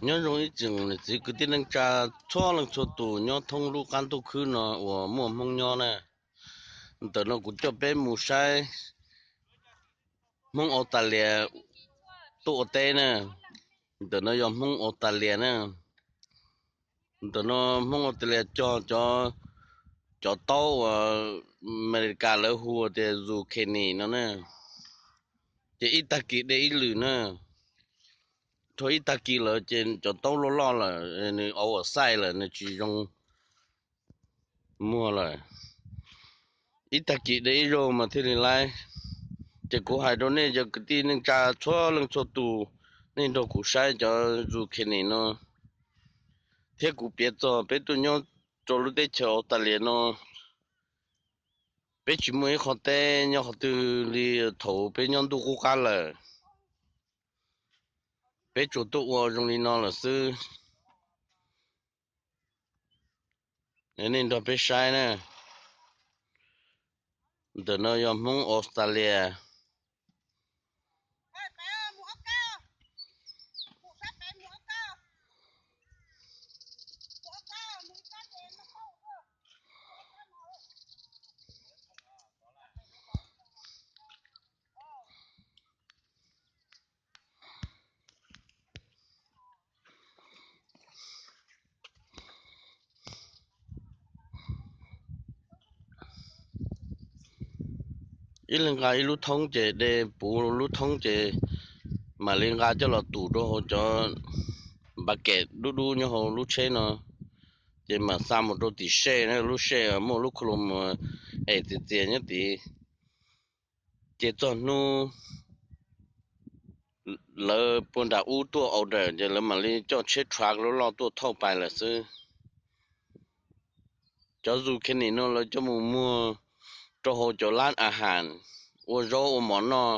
Nyob zoo ib tsoom niam txiv kwv tij neej tsa txhua leej txhua tus nyob thoob lub qab ntuj khwb no uas muaj Hmoob nyob na. Ntawm no kuv coj peb mus saib Hmoob Australia tuaj ua teb na. Ntawm no yog Hmoob Australia na. Ntawm no Hmoob Australia cog cov, cov taub uas Amelikas lawv hu tias zucchini no na. Ces ib tag kis de ib lwm na. Dhau ib tag kis lawm ces cov taub loj loj lawm, nws oversize lawm, nws tsis zoo muag lawm. Ib tag kis de ib zaug mas thiaj li laib. Ces kuv hais rau nej cov kwv tij neej tsa txhua leej txhua tus, nej nrog kuv saib cov zucchini no, thiab kuv piav txog peb tuaj nyob rau lub teb chaws Australia no, peb tsis muaj ib qho teb nyob qhov twg li thaum peb nyob ntuj qub qab lawm. Peb tsuas tuaj ua zoo li no lawm xwb. Nej nrog peb saib na. Ntawm no yog Hmoob Australia. Ib leeg nqa ib lub thoob ces de puv lub thoob ces mam li nqa coj los tum rau hauv cov bucket dub dub nyob hauv lub tsheb no, ces mam xa mus rau tim shed, lub shed muaj lub khu lu mus es txias txias nyob tid. Ces txog hnub lawv puag nram ub tuaj order ces lawv mam li coj tsheb truck loj loj tuaj thauj pais lawm xwb. Cov zucchini no lawv coj mus muag rau hauv cov lab a has, ua zaub ua mov noj.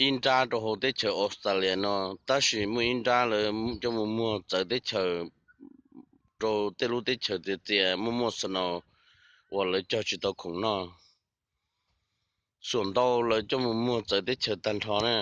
Ib nrab rau hauv teb chaws Australia no, tab sis muaj ib nrab lawv coj mus muag txawv teb chaws, rau tej lub teb chaws txias txias muaj muaj snow uas lawv cog tsis tau khoom noj. Xuam ntau lawv coj mus muag txawv teb chaws tag nrho na.